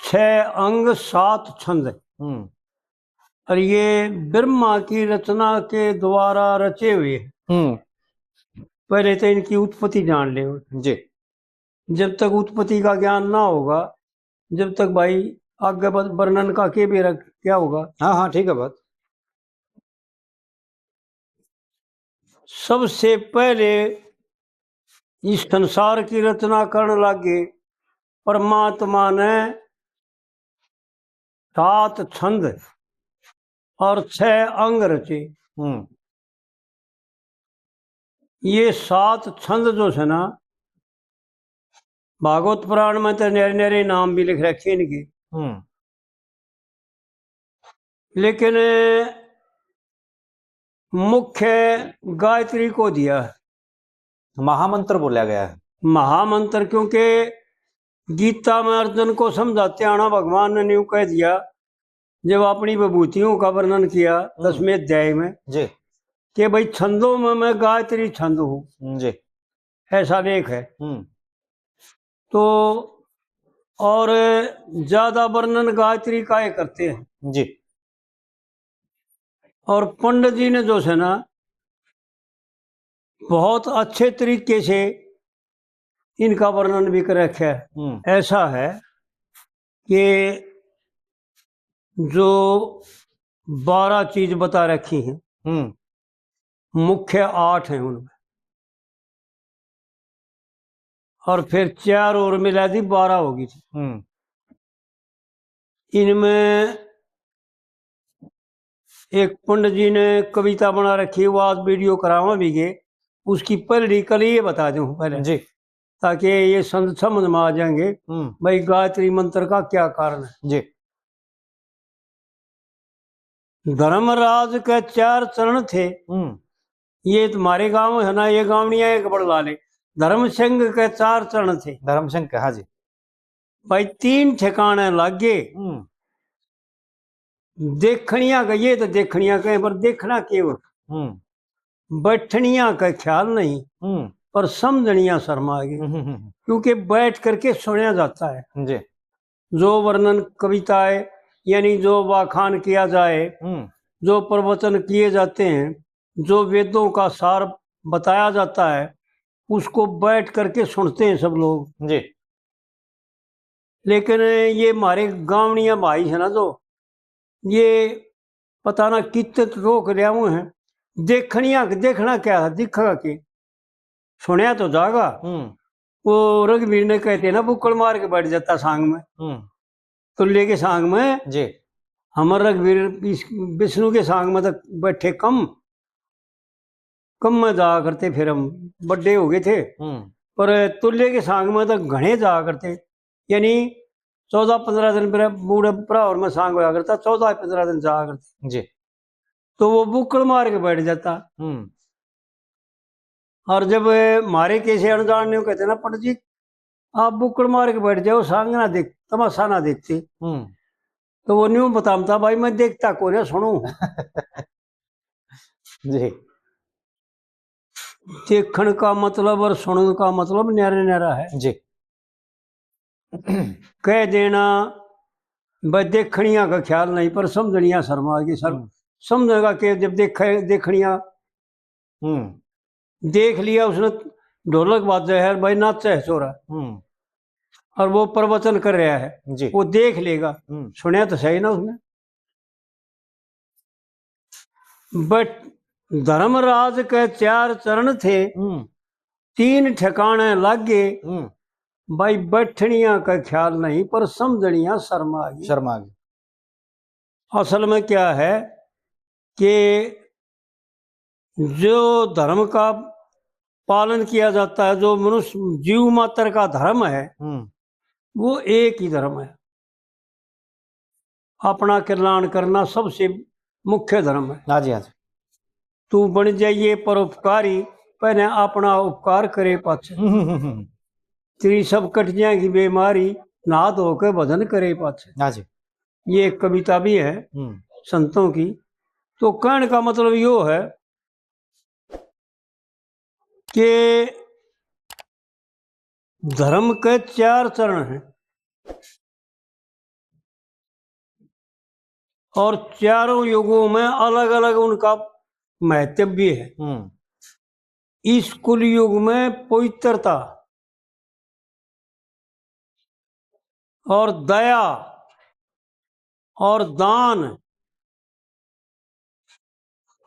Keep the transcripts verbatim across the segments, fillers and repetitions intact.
छह अंग, सात छंद। हम्म। और ये ब्रह्मा की रचना के द्वारा रचे हुए हैं। हम्म। पहले तो इनकी उत्पत्ति जान ले। जी। जब तक उत्पत्ति का ज्ञान ना होगा, जब तक भाई आगे ब-, वर्णन का के बेरा क्या होगा? हाँ, हाँ, ठीक है बात। सबसे पहले इस संसार की रचना करण लागे परमात्मा ने सात छंद और छह अंग रचे। हम्म। ये सात छंद जो है ना, भागवत पुराण में तो न्यारे न्यारे नाम भी लिख रखे इनके। हम्म। लेकिन मुख्य गायत्री को दिया है। महामंत्र बोला गया है। महामंत्र, क्योंकि गीता में अर्जुन को समझाते आना भगवान ने न्यू कह दिया, जब अपनी विभूतियों का वर्णन किया हम्म। दसवें अध्याय में, जी। कि भाई छंदों में मैं गायत्री छंद हूँ। जी। ऐसा लेख है। हम्म। तो और ज्यादा वर्णन गायत्री का ही करते हैं। जी। और पंडित जी ने जो है ना, बहुत अच्छे तरीके से इनका वर्णन भी कर रखा है। हम्म। ऐसा है कि जो बारह चीज बता रखी हैं, हम्म। मुख्य आठ हैं उनमें, और फिर चार और मिला दी, बारह होगी थी। हम्म। इनमें एक पंडित जी ने कविता बना रखी, वो आज वीडियो करावा भी गए, उसकी पहली कली ये बता दूं पहले, जी। ताकि ये संत समझ में आ जाएंगे, हम्म। भाई गायत्री मंत्र का क्या कारण है। जी। धर्मराज के चार चरण थे। हम्म। ये तुम्हारे गांव है ना, ये गावणिया एक बड़ लाले। धर्म सिंह के चार चरण थे। धर्म सिंह के, हाँ जी। भाई तीन ठिकाने लागे। हम्म। देखनिया का, ये तो देखनिया कहें, पर देखना केवल। हम्म। बैठनिया का ख्याल नहीं, हम्म। पर समझनिया शर्मा गई। हम्म, हम्म, हम्म। क्योंकि बैठ करके सुना जाता है। जी। जो वर्णन कविताएं, यानी जो वाखान किया जाए, हम्म। जो प्रवचन किए जाते हैं, जो वेदों का सार बताया जाता है, उसको बैठ करके सुनते हैं सब लोग। जी। लेकिन ये हमारे गावणिया भाई है ना, जो ये पता ना कितने तो रोक लिया हुए हैं। देखनिया, देखना क्या है, दिखेगा के? सुनया तो जागा। हम्म। वो रघुवीर ने कहते ना, बुक्कड़ मार के बैठ जाता सांग में। हम्म। तुल्य के सांग में। जी। हम रघुवीर इस विष्णु के सांग में तो बैठे कम, कम में जाया करते, फिर हम बड्डे हो गए थे। हम्म। पर तुल्य के सांग में तो घणे जाया करते, यानी चौदह पन्द्रह दिन मेरे बूढ़े भरा और मैं सांग होया करता, चौदह पन्द्रह दिन जाया करते। जी। तो वो बुक्कड़ मार के बैठ जाता। हम्म। और जब म्हारे किसी अनजान ने कहते ना, "पंडित जी, आप बुक्कड़ मार के बैठ जाओ, सांग ना देख, तमाशा ना देखते।" हम्म। तो वो न्यू बताता, "भाई, मैं देखता कोन्या, सुनू।" जी। देखण का मतलब और सुनण का मतलब न्यारा न्यारा है। जी। कह देना, भाई, देखनिया का ख्याल नहीं, पर समझनिया शर्मा गई सर। हम्म। समझेगा कि जब देखे, देखनिया, हम्म। देख लिया उसने, ढोलक बाजे है, भाई, नाचे है छोरा। हम्म। और वो प्रवचन कर रहा है, जी। वो देख लेगा। हम्म। सुनया तो सही ना उसने। बट धर्मराज के चार चरण थे, हम्म। तीन ठिकाने लागे। हम्म। भाई, बैठनिया का ख्याल नहीं, पर समझनिया शर्मा गई। शर्मा गई। असल में क्या है कि जो धर्म का पालन किया जाता है, जो मनुष्य जीव मात्र का धर्म है, हम्म। वो एक ही धर्म है। अपना कल्याण करना सबसे मुख्य धर्म है। हाँ जी, हाँ जी। तू बन जाइए परोपकारी, पहले अपना उपकार करे पाछे। हम्म, हम्म, हम्म, हम्म। तेरी सब कट जाएगी बीमारी, नहा धो के भजन करे पाछे। हाँ जी। ये एक कविता भी है हम्म। संतों की। तो कहने का मतलब यो है कि धर्म के चार चरण हैं। और चारों युगों में अलग-अलग उनका महत्व भी है। हम्म। इस कुल युग में पवित्रता और दया और दान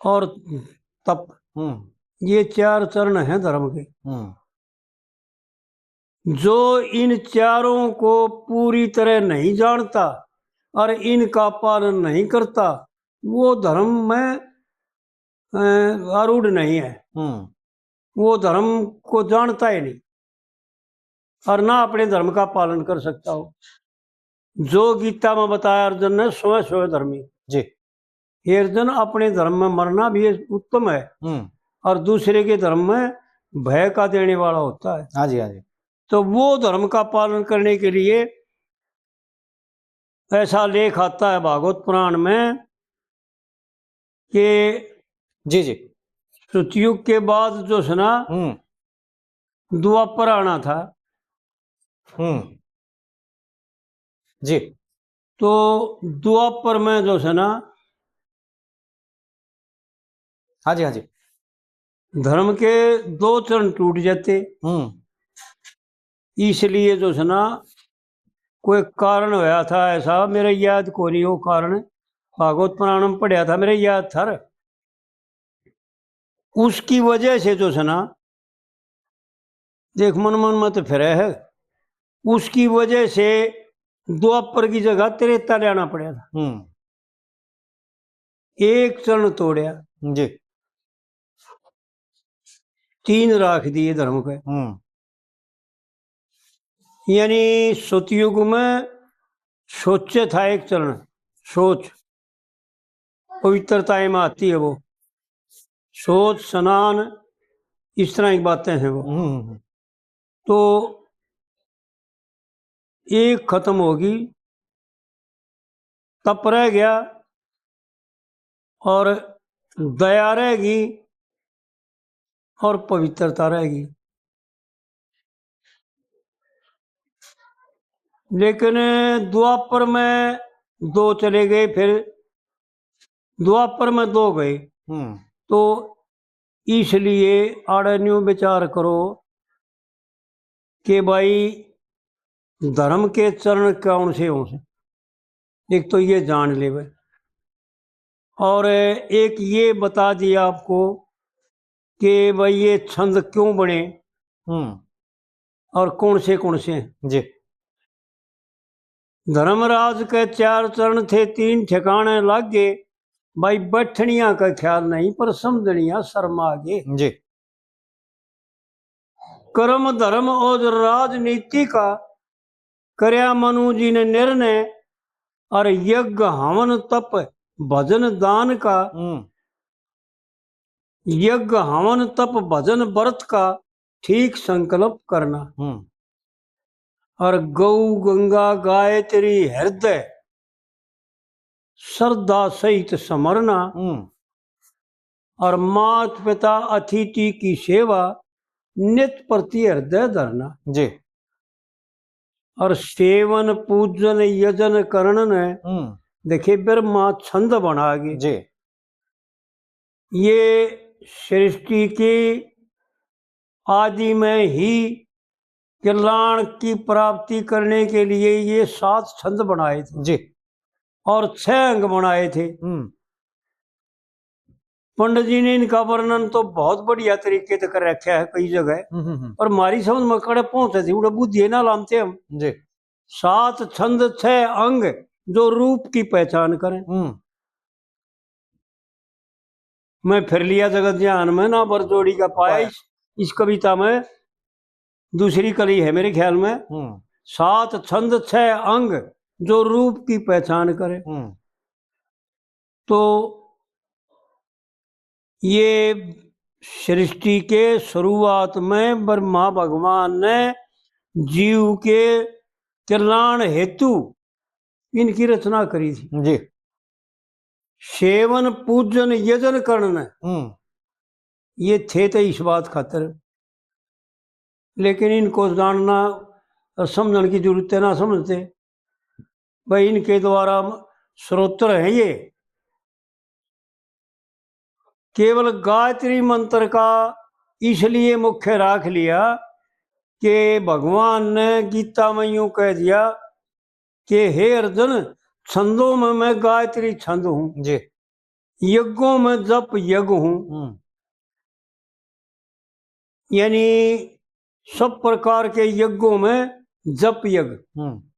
और तप, हम्म। ये चार चरण हैं धर्म के। हम्म। जो इन चारों को पूरी तरह नहीं जानता और इनका पालन नहीं करता, वो धर्म में, अ, आरूढ़ नहीं है। हम्म। वो धर्म को जानता ही नहीं और ना अपने धर्म का पालन कर सकता हो। जो गीता में बताया अर्जुन ने, सोए सोए धर्मी। जी। हे अर्जुन, अपने धर्म में मरना भी उत्तम है हम्म। और दूसरे के धर्म में भय का देने वाला होता है। हाँ जी, हाँ जी। तो वो धर्म का पालन करने के लिए ऐसा लेख आता है भागवत पुराण में कि जी, जी। सतयुग के बाद जो है ना, हम्म। द्वापर आना था। हम्म। जी। तो द्वापर में जो है ना, हाँ जी, हाँ जी। धर्म के दो चरण टूट जाते। हम्म। इसलिए जो है ना, कोई कारण होया था ऐसा, मेरे याद को नहीं वो कारण, भागवत पुराण में पढ़या था, मेरे याद था। उसकी वजह से जो है ना, देख, मन मन में तो फिरे है, उसकी वजह से द्वापर की जगह त्रेता लेना पड़ा था। हम्म। एक चरण तोड़या जी। तीन राख दिए धर्म के। हम्म। यानी सतयुग में सोचे था एक चरण, सोच पवित्रता में आती है वो, सोच स्नान, इस तरह की बातें हैं वो। हम्म। तो एक खत्म होगी, तप रह गया और दया रहेगी और पवित्रता रहेगी। लेकिन द्वापर में दो चले गए, फिर द्वापर में दो गए। हम्म। तो इसलिए आड़े न्यू विचार करो कि भाई, धर्म के चरण कौन से हों से, एक तो ये जान लेवे, और एक ये बता दिया आपको कि भाई, ये छंद क्यों बने हम्म। और कौन से कौन से हैं। जी। धर्मराज के चार चरण थे, तीन ठिकाने लागे। भाई, बैठनिया का ख्याल नहीं, पर समझनिया शर्म आगे। जी। कर्म धर्म और राजनीति का, करया मनु जी ने निर्णय, और यज्ञ हवन तप भजन दान का, हम्म। यज्ञ हवन तप भजन व्रत का ठीक संकल्प करना। हम्म। और गौ गंगा गाय तेरी हृदय श्रद्धा सहित समरना। हम्म। और मात पिता अतिथि की सेवा नित प्रति हृदय धरना। जी। और सेवन पूजन यजन करण ने हम्म। देखे ब्रह्मा छंद बना गए। जी। ये सृष्टि की आदि में ही कल्याण की प्राप्ति करने के लिए ये सात छंद बनाए थे जी। और छह अंग बनाए थे। हम्म। पंडित जी ने इनका वर्णन तो बहुत बढ़िया तरीके से कर रखा है कई जगह, हम्म, हम्म, हम्म। पर हमारी समझ में कड़े पहुंचे थे, उड़े बुद्धि ना लामते हम। जी। सात छंद, छह अंग, जो रूप की पहचान करें। हम्म। मैं फिर लिया जगत जहान में, ना बर जोड़ी का पाया। पाया। इस, इस कविता में दूसरी कली है मेरे ख्याल में। हम्म। सात छंद, छह अंग, जो रूप की पहचान करें। हम्म। तो ये सृष्टि के शुरुआत में ब्रह्मा भगवान ने जीव के कल्याण हेतु इनकी रचना करी थी। जी। सेवन पूजन यजन करण ने हम्म। ये थे तो इस बात खातर, लेकिन इनको जानना और समझण की जरूरत है, ना समझते। भाई, इनके द्वारा स्रोत्र हैं ये। केवल गायत्री मंत्र का इसलिए मुख्य राख लिया कि भगवान ने गीता में यूं कह दिया कि हे अर्जुन, छंदों में मैं गायत्री छंद हूँ, जी। यज्ञों में जप यज्ञ हूँ, हम्म। यानी सब प्रकार के यज्ञों में जप यज्ञ, हम्म।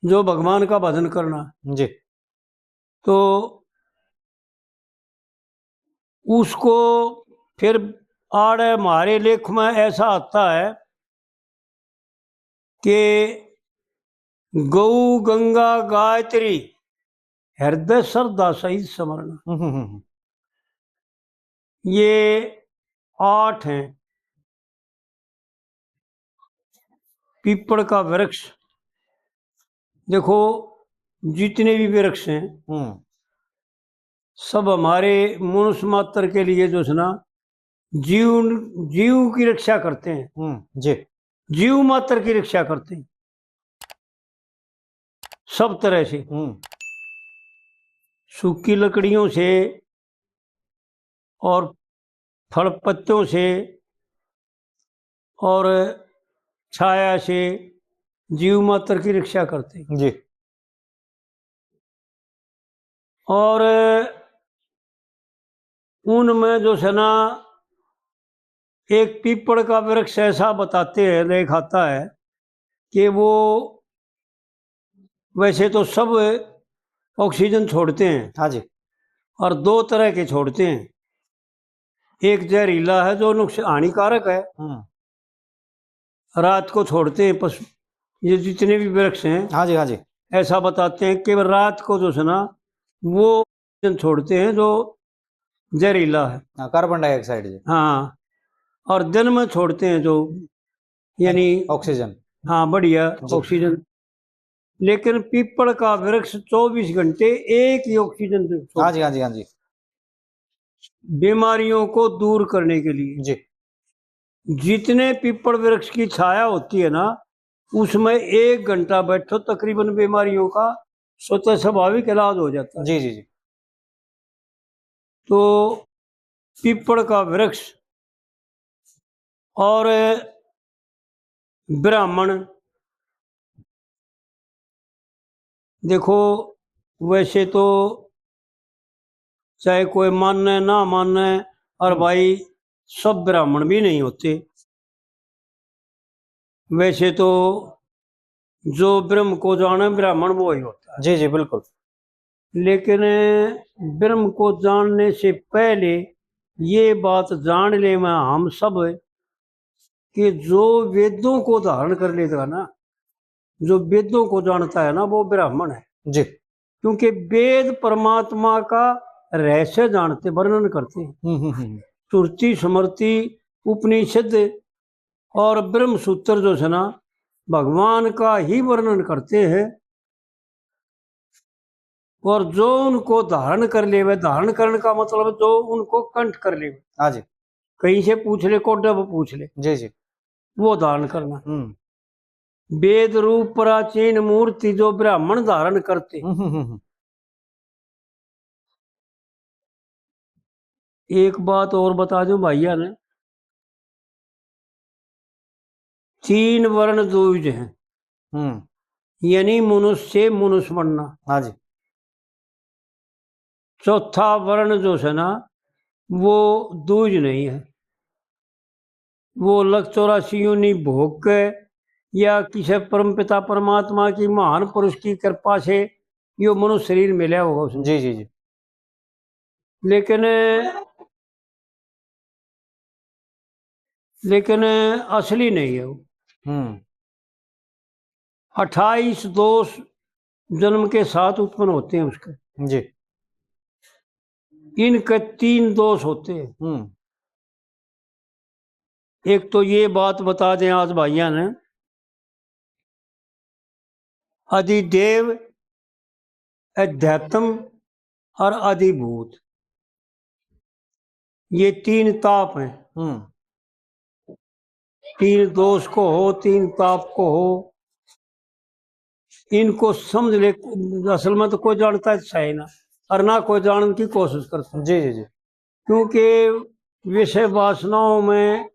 जो भगवान का भजन करना, जी। तो उसको फिर आड़े म्हारे लेख में ऐसा आता है कि गौ गंगा गायत्री हृदय श्रद्धा सहित स्मरण। हम्म, हम्म, हम्म। ये आठ हैं। पीपल का वृक्ष, देखो, जितने भी वृक्ष हैं, हम्म। सब हमारे मनुष्य मात्र के लिए जो है ना, जीव, जीव की रक्षा करते हैं। हम्म, जी। जीव मात्र की रक्षा करते हैं सब तरह से। हम्म। सूखी लकड़ियों से और फल पत्तों से और छाया से जीव मात्र की रक्षा करते हैं। जी। और उनमें जो है ना, एक पीपल का वृक्ष ऐसा बताते हैं, लेख आता है कि वो वैसे तो सब ऑक्सीजन छोड़ते हैं, हाँ जी। और दो तरह के छोड़ते हैं। एक जहरीला है जो नुकसान, हानिकारक है, हम्म। रात को छोड़ते हैं पशु, ये जितने भी वृक्ष हैं, हाँ जी, हाँ जी। ऐसा बताते हैं केवल रात को जो है ना, वो ऑक्सीजन छोड़ते हैं जो जहरीला है। हाँ, कार्बन डाइऑक्साइड जी। हाँ, और दिन में छोड़ते हैं जो, यानी ऑक्सीजन। हाँ, बढ़िया जी। ऑक्सीजन। लेकिन पीपल का वृक्ष चौबीस घंटे एक ही ऑक्सीजन छोड़ता है। हाँ जी, हाँ जी, हाँ जी। बीमारियों को दूर करने के लिए। जी। जितने पीपल वृक्ष की छाया होती है ना, उसमें एक घंटा बैठो, तकरीबन बीमारियों का स्वतः स्वाभाविक इलाज हो जाता है। जी, जी, जी। तो पीपल का वृक्ष और ब्राह्मण, देखो, वैसे तो चाहे कोई माने ना माने, और हम्म। भाई, सब ब्राह्मण भी नहीं होते। वैसे तो जो ब्रह्म को जाने, ब्राह्मण वो ही होता है। जी, जी, बिल्कुल। लेकिन ब्रह्म को जानने से पहले ये बात जान ले मैं हम सब कि जो वेदों को धारण कर लेता है ना, जो वेदों को जानता है ना, वो ब्राह्मण है। जी। क्योंकि वेद परमात्मा का रहस्य जानते, वर्णन करते हैं। हम्म, हम्म, हम्म। श्रुति, स्मृति, उपनिषद और ब्रह्म सूत्र जो है ना, भगवान का ही वर्णन करते हैं। और जो उनको धारण कर लेवे, धारण करण का मतलब जो उनको कंठ कर लेवे। हाँ जी। कहीं से पूछ ले, कोडे पे पूछ ले। जी, जी। वो धारण करना। हम्म। वेद रूप प्राचीन मूर्ति जो ब्राह्मण धारण करते। हम्म, हम्म, हम्म। एक बात और बता दूं भाइया ने, तीन वर्ण द्विज हैं। हम्म। यानी मनुष्य से मनुष्य बनना। हाँ जी। चौथा वर्ण जो है ना, वो द्विज नहीं है। वो अलग चौरासी योनि भोग के या किसी परमपिता परमात्मा की महान पुरुष की कृपा से यो मनुष्य शरीर मिला होगा उसने। जी, जी, जी। लेकिन, लेकिन असली नहीं है वो। हम्म। अट्ठाईस दोष जन्म के साथ उत्पन्न होते हैं उसके। जी। इनके तीन दोष होते हैं। हम्म। एक तो ये बात बता दें आज भाइया ने, अधिदेव, अध्यात्म और अधिभूत, ये तीन ताप हैं। हम्म। तीन दोष को हो, तीन ताप को हो, इनको समझ ले, असल में तो कोई जानता है ना, और ना कोई जानने की कोशिश करता। जी, जी, जी। क्योंकि विषय वासनाओं में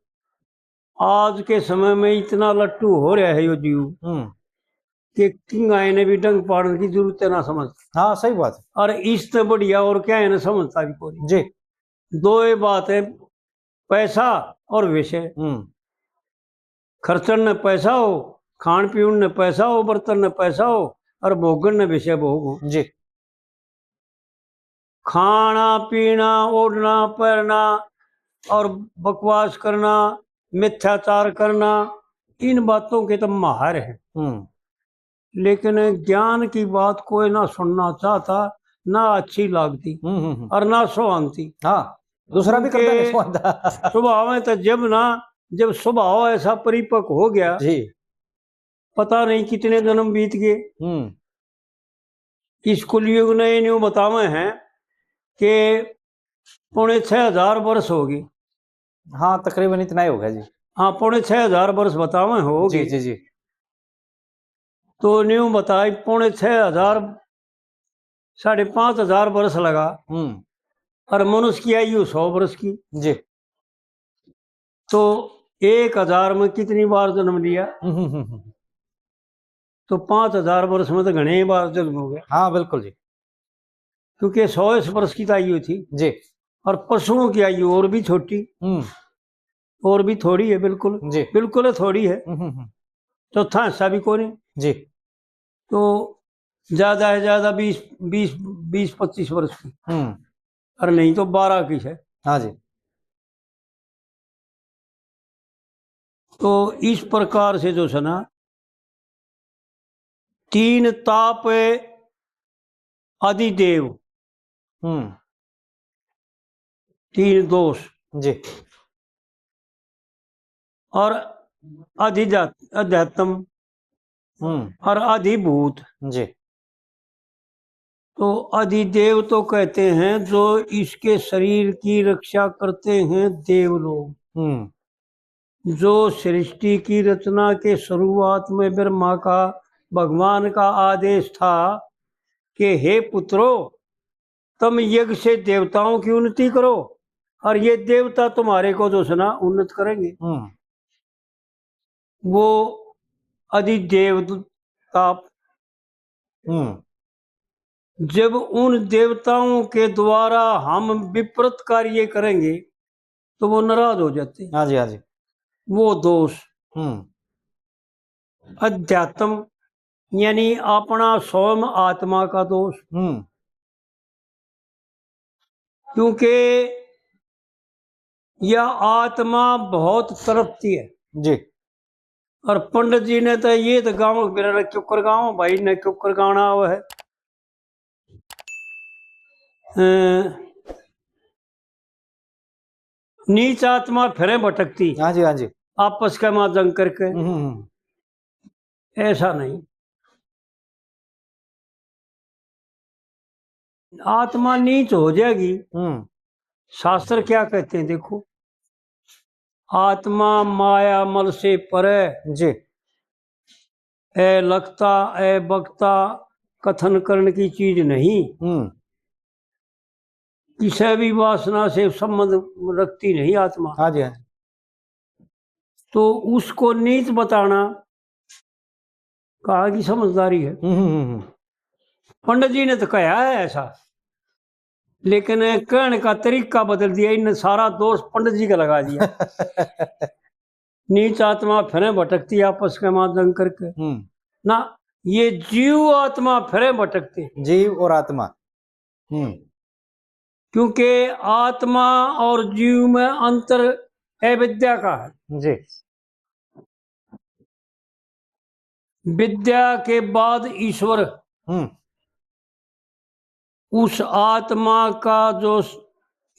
आज के समय में इतना लट्टू हो रहा है यो जीव हम्म। कि किंगा ने भी डंग पाड़ने की जरूरत है ना समझ। हाँ, सही बात है। और इससे बढ़िया और क्या है ना समझता भी कोई। जी। दो ही बात है, पैसा और विषय। हम्म। खर्चण ने पैसा हो, खाण पीण ने पैसा हो, बर्तन ने पैसा हो, और भोगण ने विषय भोग हो। जी। खाना पीना, ओढ़ना पहनना और बकवास करना, मिथ्याचार करना, इन बातों के तो माहिर हैं। हम्म। लेकिन ज्ञान की बात कोई ना सुनना चाहता, ना अच्छी लागती हम्म, हम्म, हम्म। और ना सुहानती। हाँ, दूसरा भी करता नहीं क्योंकि सुहानता। स्वभाव है तो जब ना, जब स्वभाव ऐसा परिपक्व हो गया, जी। पता नहीं कितने जन्म बीत गए। हम्म। इस कलयुग ने न्यू बतावे हैं कि पौने छह हजार वर्ष होगी। हाँ, तकरीबन इतना ही होगा जी। हाँ, पौने छह हजार वर्ष बतावे होगी। जी, जी, जी। तो न्यू बताई, पौने छह हजार, साढ़े पाँच हजार वर्ष लगा। हम्म। और मनुष्य की आयु सौ वर्ष की। जी। तो एक हजार में कितनी बार जन्म लिया? हम्म, हम्म, हम्म। तो पाँच हजार वर्ष में तो घणे बार जन्म हो गया। हाँ, बिल्कुल जी। क्योंकि सौ इस वर्ष की तो आयु थी। जी। और पशुओं की आयु और भी छोटी, हम्म। और भी थोड़ी है, बिल्कुल, जी। बिल्कुल है, थोड़ी है। हम्म, हम्म, हम्म। चौथा हिस्सा भी कोनी। जी। तो ज्यादा है ज्यादा बीस, बीस, बीस पच्चीस वर्ष की। हम्म। और नहीं तो बारह की है। हाँ जी। तो इस प्रकार से जो है ना, तीन ताप अधिदेव, हम्म। तीन दोष, जी। और अधिजा-, अध्यात्म हम्म। और अधिभूत। जी। तो अधिदेव तो कहते हैं जो इसके शरीर की रक्षा करते हैं देव लोग। हम्म। जो सृष्टि की रचना के शुरुआत में ब्रह्मा का, भगवान का आदेश था कि हे पुत्रो, तुम यज्ञ से देवताओं की उन्नति करो और ये देवता तुम्हारे को जो है ना उन्नत करेंगे। हम्म। वो अधिदेव ताप। हम्म। जब उन देवताओं के द्वारा हम विपरीत कार्य करेंगे तो वो नाराज हो जाते हैं। हाँ जी, हाँ जी। वो दोष। हम्म। अध्यात्म यानी अपना स्वयं आत्मा का दोष। हम्म। क्योंकि यह आत्मा बहुत तड़पती है। जी। और पंडित जी ने तो ये तो गाँव, मेरा ने क्यों कर गाँव, भाई ने क्यों कर गाना वो है। अ, नीच आत्मा फिरे भटकती। हाँ जी, हाँ जी। आपस के मां जंग करके। हम्म, हम्म, हम्म। ऐसा नहीं। आत्मा नीच हो जाएगी। हम्म। शास्त्र क्या कहते हैं, देखो, आत्मा माया मल से परे। जी। ए लखता, ए बखता, कथन करण की चीज नहीं। हम्म। किसी भी वासना से संबंध रखती नहीं आत्मा। हाँ जी, हाँ जी। तो उसको नीच बताना कहाँ की समझदारी है? हम्म, हम्म, हम्म। पंडित जी ने तो कहा है ऐसा, लेकिन कहने का तरीका बदल दिया, इनने सारा दोष पंडित जी का लगा दिया। नीच आत्मा फिरे भटकती, आपस के मां जंग करके। हम्म। ना, ये जीव आत्मा फिरे भटकते। जीव और आत्मा। हम्म। क्योंकि आत्मा और जीव में अंतर अविद्या का है। जी। विद्या के बाद ईश्वर। हम्म। उस आत्मा का जो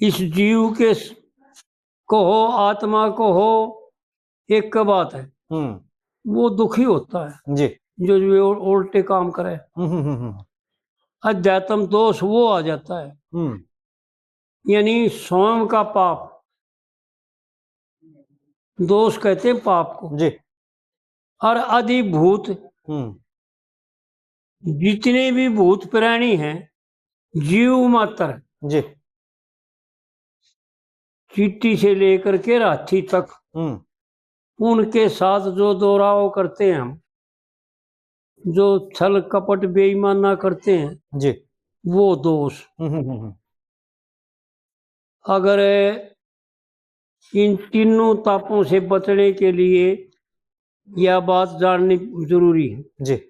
इस जीव के स-, को हो, आत्मा को हो, एक बात है। हम्म। वो दुखी होता है। जी। जो, जो ये उल-, उल्टे काम करे। हम्म, हम्म, हम्म, हम्म। अध्यात्म दोष वो आ जाता है। हम्म। यानी स्वयं का पाप, दोष कहते हैं पाप को। जी। और अधिभूत, हम्म। जितने भी भूत प्राणी हैं, जीव मात्र, जी। चींटी से लेकर के हाथी तक, हम्म। उनके साथ जो दोराव करते हैं हम, जो छल कपट बेईमाना करते हैं, जी। वो दोष। हम्म, हम्म, हम्म, हम्म। अगर इन तीनों तापों से बचने के लिए यह बात जाननी जरूरी है। जी।